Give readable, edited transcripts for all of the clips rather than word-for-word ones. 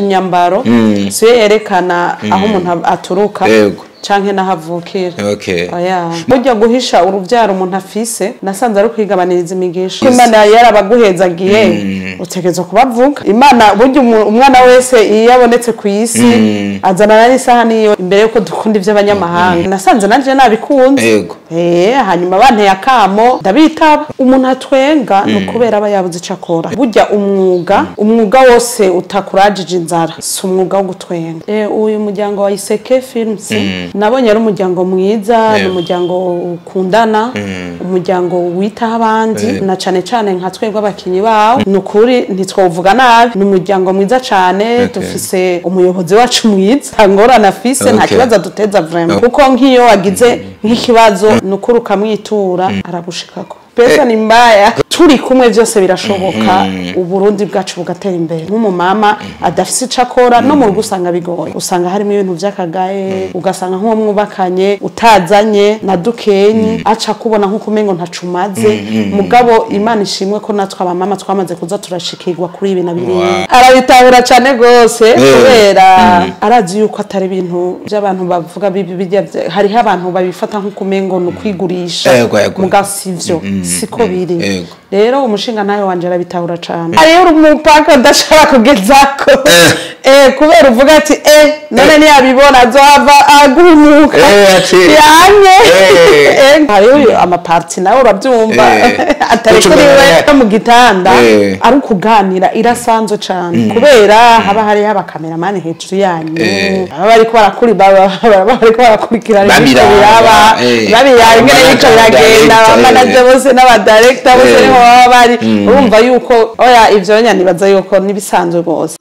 Inyambaro siyo yerekana aho umuntu aturuka canke n'ahavukira. Oya, burya guhisha uruvyaro umuntu afise nasanze ari kwigabaniriza imigisha. Imana yarabaguhezagiye, utegerezwa kubavuga. Imana burya umwana wese iyo abonetse ku isi azanana n'isahani yiwe imbere yuko dukunda ivy'abanyamahanga. Nasanze nanje nabikunze. Hanyuma banteye akamo ndabitaba. Umuntu atwenga ni ukubera aba yabuze ico akora. Burya umwuga wose utakurajije inzara si umwuga wo gutwenga. Uyu muryango wa Iseke Films nabonye ari umuryango mwiza, ni umuryango ukundana, umuryango witaho abandi, na cane cane nka twebwe abakinyi bawo. Ni ukuri ntitwovuga nabi, ni umuryango mwiza cane. Dufise umuyobozi wacu mwiza, nta ngorane afise, nta kibazo aduteza vraiment, kuko nk'iyo wagize nk'ikibazo ni ukuri ukamwitura aragushikako. Pesa ni mbaya, turi kumwe byose birashoboka, Uburundi bwacu bugatera imbere. Nk'umumama adafise ico akora no mu rugo usanga bigoye, usanga harimo ibintu vy'akagaye, ugasanga nk'uwo mwubakanye utazanye na dukenyi aca kubona nk'uko umengo ntacumaze. Mugabo Imana ishimwe ko natwe abamama twamaze kuza turashikirwa kuri ibi na biriya. Arabitahura cane gose kubera arazi yuko atari ibintu by'abantu bavuga bibi bijya, hariho abantu babifata nk'uko umengo ni ukwigurisha, muga sivyo, siko biri. Rero umushinga ntayo wanje arabitahura cane. Hariho umupaka ndashaka kugezako, kubera uvuga ati none ntiyabibona azohava agumuka yanye. Hariho amaparti nawe urabyumva atari Kuco kuri we umenya- mu gitanda ari ukuganira irasanzwe cane, kubera haba hariho abakameramani hejuru yanyu, baba bariko barakuri, baba bariko barakurikirana ibiriko Babiraba, biraba, babiraba ingene biriko biragenda, Abamanager, abamanager bose n'abadirector bose niho baba bari. Urumva yuko oya, ivyo nya nibaza yuko nibisanzwe rwose.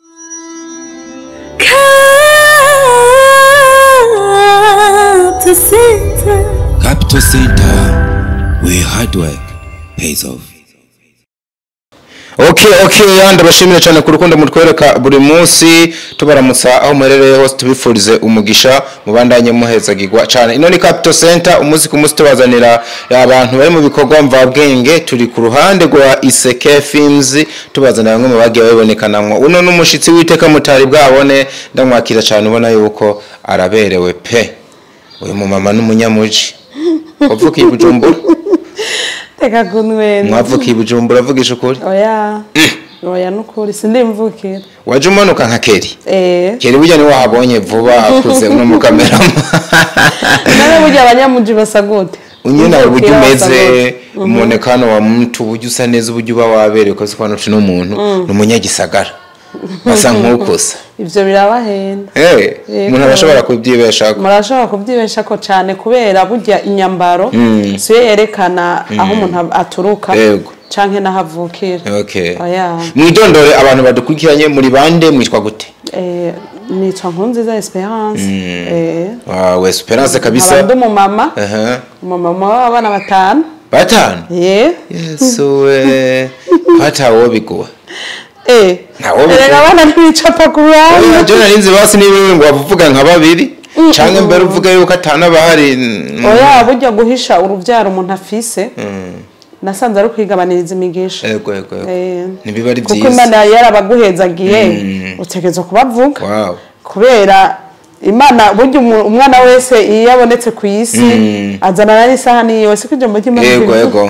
Capital Center. Capital Center, where hard work pays off. Okay, ndabashimira cyane ku rukundo mutwereka buri munsi. Tubaramutsa aho muherereye hose, tubifurize umugisha, mubandanye muhezagirwa cyane. Ino ni Capital Center, umunsi ku munsi tubazanira abantu bari mu bikorwa mvabwenge. Turi ku ruhande rwa Iseke Films, tubazanira bamwe mu bagiye babibonekanamwo. Uno n'umushitsi w'iteka mutari bwabone, ndamwakira cyane, ubona yuko araberewe pe. Uyu mumama n'umunyamuji wavukiye i Bujumbura? Teka kunwena. Mwavukiye i Bujumbura? Avugisha ukuri. Oya, oya, nukuri sindimvukira. Waje umanuka nka Keri. Eh. Keri burya niwe wahabonye vuba akuze, uno mukamerama. None burya abanyamuji basa gute? Unyene uburyo Imvukira basa umeze, gute? umuonekano wa mtu, uburyo usa neza, uburyo uba waberewe, ukoze ko hano n'umuntu ni umunyagisagara basa nk'ukusa. Ivyo birabahenda. Umuntu arashobora kubyibeshako. Murashobora kubyibeshako cane, kubera burya inyambaro siyo yerekana aho umuntu aturuka canke n'ahavukira. Oya. Mwidondore abantu badukurikiranye, muri bande, mwitwa gute? Nitwa Nkurunziza Esperance. Wawe Esperance Nkaba kabisa. ndi umumama, umumama w'abana batanu. Batanu? Ye. Yesu we, pata biguha. Ntawo Erega biguha. abana ntibicapa ku bandi. Jona ninzi basi niba ngo wavuga nka babiri canke mbere uvuga yuko atanu bahari. Oya, burya guhisha uruvyaro umuntu afise nasanze ari kwigabaniriza imigisha. Ego ego ego. Ntibiba ari Kuko byiza. Imana yarabaguhezagiye, utegerezwa kubavuga, kubera Imana burya umwana wese iyo abonetse ku isi azanana n'isahani yiwe, siko ijambo ry'Imana Ego. rivuga? Ego,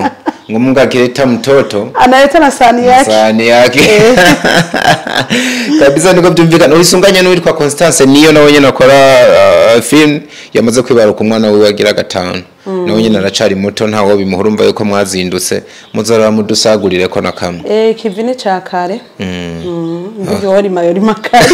ngo Mungu akileta mtoto analeta na sahani yake. Sahani yake kabisa, niko byumvikana. Urisunganya n'uwitwa Constance, niyo nawe nyene akora film, yamaze kwibaruka umwana wiwe agira gatanu, nawe nyene aracari muto, ntawo bimuhura. Urumva yuko mwazindutse, muzora mudusagurire ko na kamwe. Ikivi ni ca kare. Burya uworima yorima kare,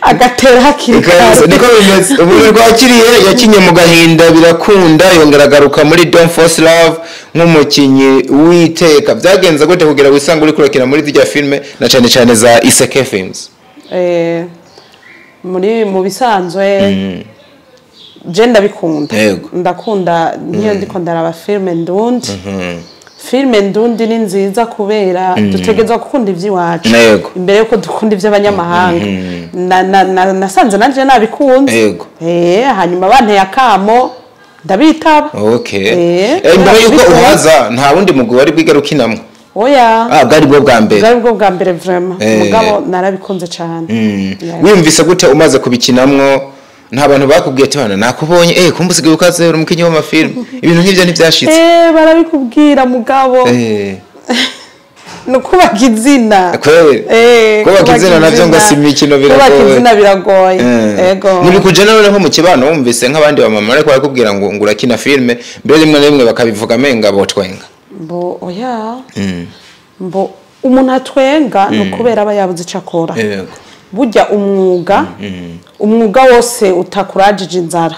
agatera hakiri Ikaze, kare. Niko bimeze. Ubu rwakiriye yakinye mu gahinda birakunda, yongera agaruka muri Don't Force Love nk'umukinyi w'iteka. Byagenze gute kugira wisange uri kurakina muri zirya filme, na cane cane za Iseke Films? Muri mu bisanzwe je ndabikunda. Ndakunda nk'iyo ndiko ndaraba filme ndundi. Filme ndundi ni nziza kubera dutegerezwa gukunda ivy'iwacu imbere yuko dukunda ivy'abanyamahanga. Nasanze nanje nabikunze. Hanyuma banteye akamo ndabitaba. Imbere yuko Ndabikunda. uhaza nta wundi mugwi wari bwigere ukinamwo? Oya. Bwari bwo bwa mbere. Bwari bwo bwa mbere vraiment. Mugabo narabikunze cyane. Wiyumvise gute umaze kubikinamwo? Nta bantu bakubwiye ati bana nakubonye kumbe usigaye ukaze uri umukinyi w'amafilm, ibintu nk'ivyo ntivyashitse? Barabikubwira mugabo. Nukubaka izina. Kweli. Kubaka izina navyo ngo si imikino, biragoye. Kubaka izina biragoye. Ego. Ntibikuje none nko mu kibano wumvise nk'abandi ba mama ariko barakubwira ngo urakina filme, mbere rimwe na rimwe bakabivuga amenga botwenga. Mbo oya. Mbo umuntu atwenga nukubera aba yabuze ico akora. Yego. Burya umwuga umwuga wose utakurajije inzara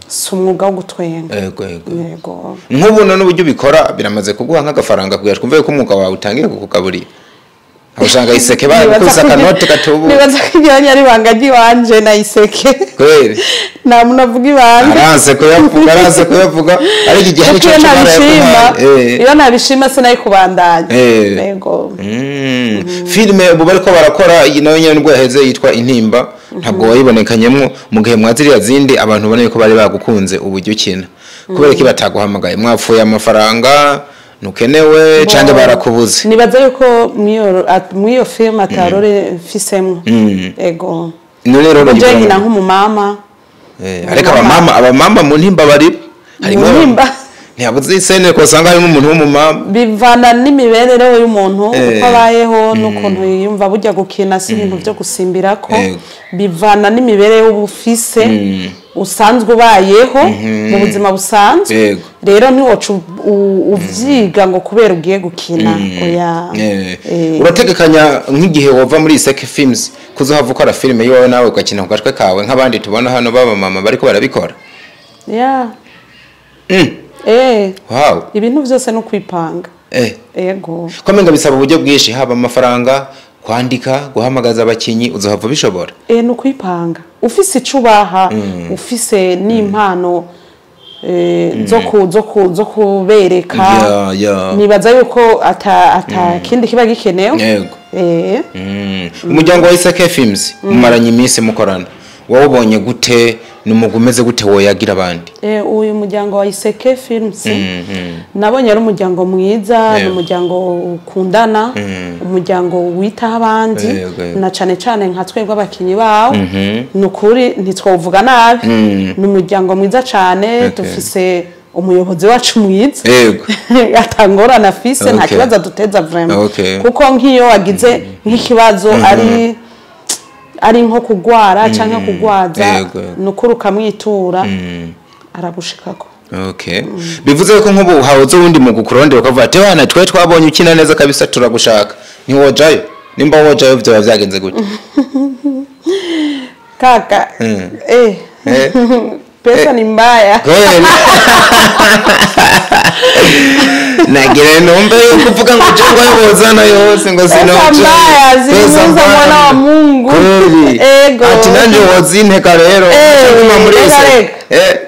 si umwuga wo gutwenga. Yego yego. Yego. Nk'ubu none uburyo ubikora biramaze kuguha nk'agafaranga kugira twumve ko umwuga wawe utangiye kukugaburira. Aho usanga Iseke barakubise akanote gatubu. Nibaza ko iryo ari ibanga ry'iwanje na Iseke. Kweli. Nta muntu avuga ibanga. Aranse kuyavuga, aranse kuyavuga, ariko igihe hari ico nabishima. Iyo nabishima sinayikubandanya. Yego. Filme ubu bariko barakora nayo nyene nibwo yaheze yitwa Intimba, ntabwo wayibonekanyemwo mu gihe mwaziriya zindi abantu ubona yuko bari bagukunze uburyo ukina. Kubera ki bataguhamagaye? Mwapfuye amafaranga nukenewe canke barakubuze? Nibaza yuko mwiyo film atarore mfisemwo. Ego. None rero nje nkina nk'umumama. Ariko abamama mu Ntimba bari harimo ntiyabuze isene ko usanga harimo umuntu w'umumama. Bivana n'imibereho y'umuntu uko abayeho n'ukuntu yiyumva. Burya gukina si ibintu byo gusimbirako, bivana n'imibereho ubufise usanzwe ubayeho mu buzima busanzwe. Rero ntiwoca uvyiga ngo kubera ugiye gukina. Oya. Urategekanya nk'igihe wova muri Iseke Films kuzohava ukora filime yiwawe nawe ugakina ku gatwe kawe nk'abandi tubona hano baba mama bariko barabikora? Yeah. Wow. Ibintu byose no kwipanga. Ego. Komenga bisaba uburyo bwinshi, haba amafaranga, kwandika, guhamagaza abakinyi, uzohava bishobora? No kwipanga. Ufise icubaha, ufise n'impano zo kubereka. Nibaza yuko ata kindi kiba gikenewe. Yego. Umuryango wa Iseke Films mumaranye iminsi mukorana. Wawubonye gute? Numugumeze gute woyagira abandi? Uyu muryango wa Iseke Films nabonye ari umuryango mwiza, ni umuryango ukundana, umuryango witaho abandi, na cane cane nka twebwe abakinyi bawo. Nukuri ntitwovuga nabi, ni umuryango mwiza cane. Dufise umuyobozi wacu mwiza. Yego. Atangorana afise, nta kibazo duteza vraiment. Kuko nk'iyo wagize nk'ikibazo ari nko kugwara canke kugwaza, nukuri ukamwitura aragushikako. Bivuze ko nk'ubu hawoze uwundi mu gukurondera ukavuga ati wana twe twabonye ukina neza kabisa turagushaka, ntiwojayo? Nimba wojayo vyoba vyagenze gute? Kaka. Pesa ni mbaya. Nagira nombe kuvuga ngo je ngo yozana yose ngo sinoje. Pesa mbaya zimuza mwana wa Mungu. Ego. Ati nanje wozinteka rero. Cyangwa muri ese.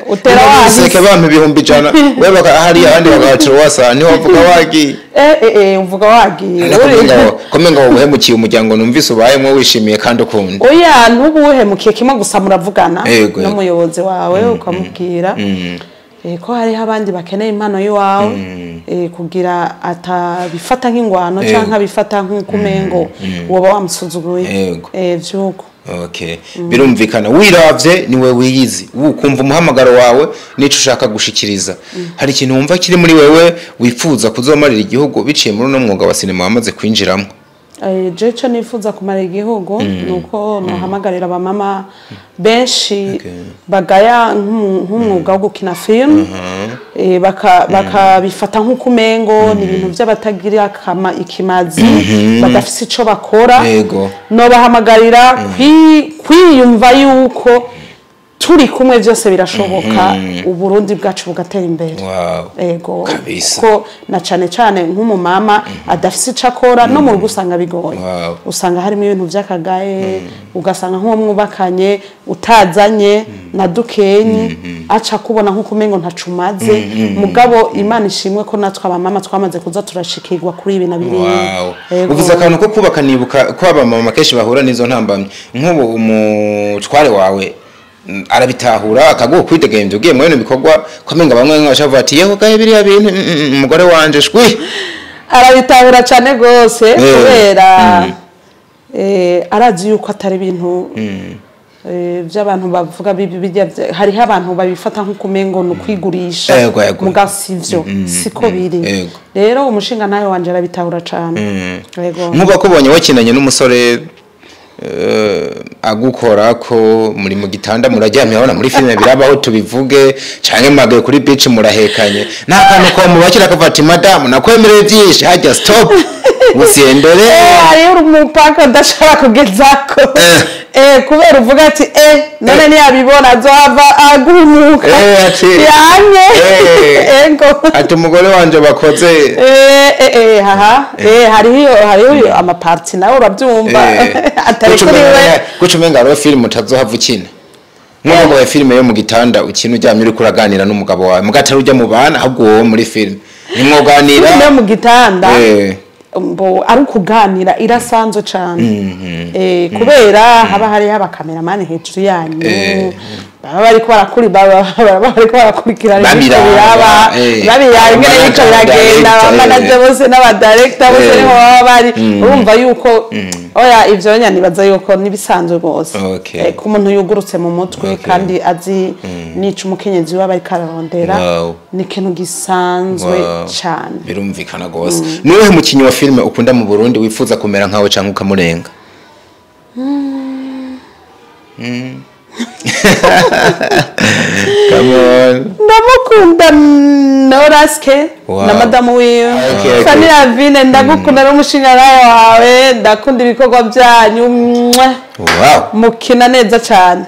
Utera wazi. Bampa 100,000 wewe baka hari abandi bagaciro wasa niho uvuga wagi. Uvuga wagi. Komenga uhemukiye umuryango numvise ubayemwo wishimiye kandi ukunda. Oya ntubuhemukiye kimwe gusa muravugana n'umuyobozi wawe ukamubwira ko hariho abandi bakeneye impano yiwawe, kugira atabifata nk'ingwano canke abifata nk'ukumengo woba wamusuzuguye. Vyuko. Birumvikana wiravye niwe wiyizi, ukumva umuhamagaro wawe nico ushaka gushikiriza. Hari ikintu wumva kiri muri wewe wifuza kuzomarira igihugu biciye muri no mwuga wa sinema wamaze kwinjiramo? Je ico nifuza kumara igihugu nuko nohamagarira abamama benshi bagaya nk'umwuga wo gukina film, bakabifata nk'ukumengo ni ibintu by'abatagira ikimazi, badafise ico bakora. No bahamagarira kwiyumva yuko turi kumwe byose birashoboka, Uburundi bwacu bugatera imbere. Ego. Ko na cane cane nk'umumama adafise ico akora no mu rugo usanga bigoye. Usanga harimo ibintu vy'akagaye, ugasanga nk'uwo mwubakanye utazanye na dukenyi aca kubona nk'ukumengo ntacumaze. Mugabo Imana ishimwe ko natwe abamama twamaze kuza turashikirwa kuri ibi na biriya. Uvuze akantu ko kubaka, nibuka ko abamama kenshi bahura n'izo ntambamye. Nk'ubu umutware wawe arabitahura akaguha kwidegemvya ugiye mu bintu bikorwa, komenga bamwe nk'abashavuga ati yeho gahe biriya bintu umugore wanje shwi. Arabitahura cyane rwose, kubera arazi yuko atari ibintu by'abantu bavuga bijya, hariho abantu babifata nk'ukumengo ni ukwigurisha, muga sivyo, siko biri. Rero umushinga nawe wanje arabitahura cyane. Nkuba kubonye wakinanye n'umusore agukora ko muri mu gitanda muraryamye, abona muri filime birabaho tubivuge, canke mwagaye kuri beach murahekanye, nta kantu ko mubakira akavuga ati madamu nakwemereye byinshi, hajya stop musiendere. Hariho umupaka ndashaka kugezako, kubera uvuga ati none ntiyabibona azohava agumuka yanye ego ati umugore wanje bakoze haha hariho amaparti nawe urabyumva atari kuri we. Guca umenga hariho filime utazohava ukina, nk'umugabo wa filime yo mu gitanda ukina uryamye uriko uraganira n'umugabo wawe, mugatari ujya mu bana ahubwo wowe muri filime ntimwoganira. Filime yo mu gitanda mbo ari ukuganira irasanzwe cyane, kubera haba hariho abakameramani hejuru yanyu, baba bariko barakuri baba bariko barakurikirana ibiriko biraba, babiraba ingene biriko biragenda, abamanaje bose n'abadirector bose niho baba bari. Urumva yuko oya ivyo nibaza yuko nibisanzwe rwose. Ku muntu yugurutse mu mutwe kandi azi nica umukenyezi we aba ariko ararondera, ni ikintu gisanzwe cane. Birumvikana gose. Niwe mukinyi wa filime ukunda mu Burundi wifuza kumera nkawe canke ukamurenga? Come on. Ndamukunda Noraske na madamu wiwe. Fanny Lavine, ndagukunda n'umushinga wawe, ndakunda ibikorwa byanyu. Mukina neza cyane.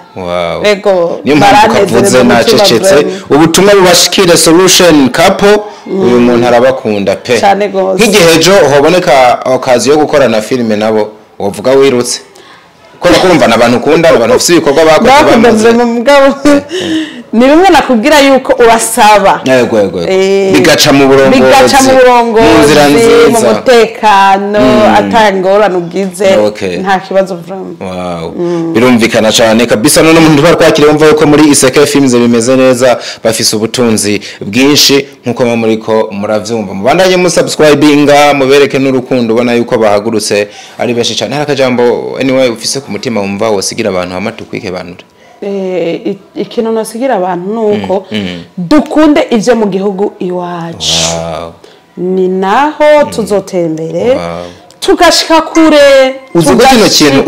Ego. Niyo mpamvu kavuze nacecetse. Ubutumwa bubashikire Solution Couple, uyu muntu arabakunda pe. Cyane gose. Nk'igihe ejo hoboneka okazi yo gukorana filime nabo, wovuga wirutse. Ko kumva nabantu ukunda, abantu bafite ibikorwa bakoze bamaze. Mugabo ni bimwe nakubwira yuko urasaba. Yego. Bigaca mu burongozi. Bigaca mu burongozi, mu mutekano, atangorana ugize, nta kibazo vraiment. Wow. Birumvikana cyane kabisa. None umuntu twakiriye umva yuko muri Iseke Films bimeze neza, bafise ubutunzi bwinshi nkuko muri ko muravyumva. Mubandanye mu subscribinga, mubereke n'urukundo, ubona yuko bahagurutse ari benshi cyane. Hari akajambo anyway ufise ku mutima wumva wosigira abantu amatukwike banure? Ikintu nosigira abantu nuko dukunde ivyo mu gihugu iwacu. Ni naho tuzotera imbere, tugashika kure. Uzi kino kintu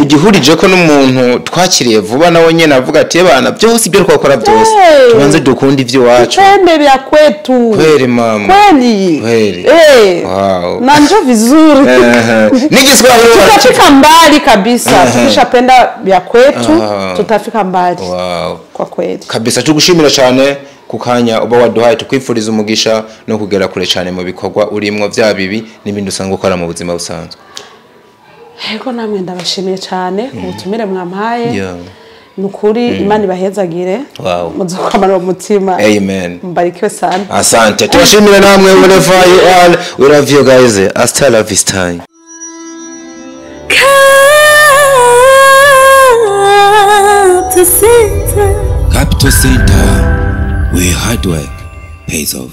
ugihurije ko n'umuntu twakiriye vuba nawe nyene avuga ati bana byose ibyo twakora byose tubanze dukunde ivyo iwacu, tupende vya kwetu. Kweli mama, kweli. Wow. Na njo vizuri. N'igiswahili tutafika mbali kabisa. Tukishapenda vya kwetu tutafika mbali. Kwa kweli kabisa. Tugushimira cyane kukanya uba waduhaye, tukwifuriza umugisha no kugera kure cyane mu bikorwa urimwo vya bibi n'ibindi usanga ukora mu buzima busanzwe. Ego, namwe ndabashimiye cyane ku butumire mwampaye. Nukuri Imana ibahezagire. Muzokwamara umutima. Amen. Mbarikiwe sana. Asante. Tubashimire namwe wherever you are. We love you guys. Hasta la vista. Capital Center. Capital Center, where hard work pays off.